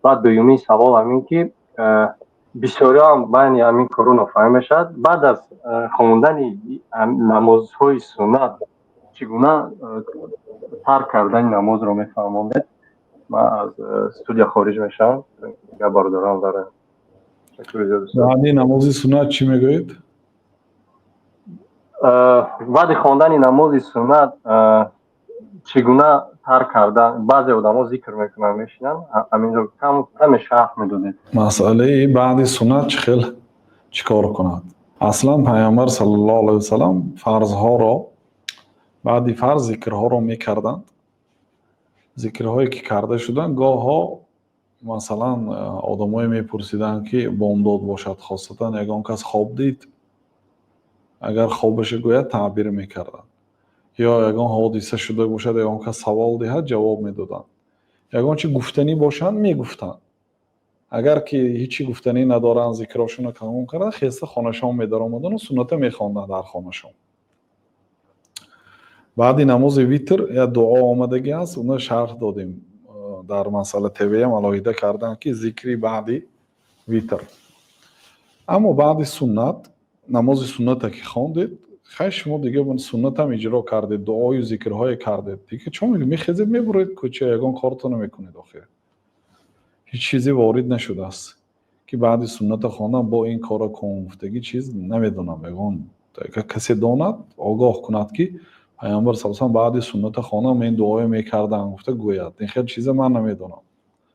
Баъд дуюмин савол ҳамин, ки бисёриҳоам байни ҳамин кору нофаҳмӣ мешавад: баъд аз хондани намозҳои суннат чӣ гуна тарк кардани намозро мефаҳмонед? Ман аз студия хориҷ мешавам, дигар бародарам дорам. Баъди намози суннат чӣ мегӯед? Баъди хондани намози суннат чӣ гуна тарк кардан? Баъзе одамо зикр мекунанд, мешинанд, ҳаминро каме шарҳ медодед. Масъалаи баъди суннат чӣ хел, чӣ кор кунад? Аслан Пайғамбар саллаллоҳу алайҳи васалам фарзҳоро, баъди фарз зикрҳоро мекарданд. Зикрҳое ки карда шуданд, гоҳҳо, масалан, одамое мепурсиданд, ки бомдод бошад, хосатан ягон кас хоб дид, агар хобаша гӯяд, таъбир мекарданд, ё ягон ҳодиса шуда бошад, ягон кас савол диҳад, ҷавоб медоданд. Ягон чи гуфтанӣ бошанд, мегуфтанд. Агар ки ҳечи гуфтанӣ надоранд, зикрҳошонро тамом карданд, хеста хонашон медаромадану сунната мехонданд дар хонашон. Баъди намози витр як дуо омадагӣ аст, уна шарҳ додем дар Масъала ТВам, алоҳида кардам, ки зикри баъди витр. Аммо баъди суннат, намози сунната ки хондед, хай, шумо дига суннатам иҷро кардед, дуою зикрҳое кардед, дига чо мехезед, мебуред кӯча, ягон кортона мекунед. Охир ҳеҷ чизе ворид нашудааст, ки баъди сунната хондан бо ин корро кун гуфтагӣ чиз намедонам. Ягон касе донад, огоҳ кунад, ки Пайғамбар са баъди сунната хондан ин дуое мекардам гуфта гӯяд. Ин хел чиза ман намедонам.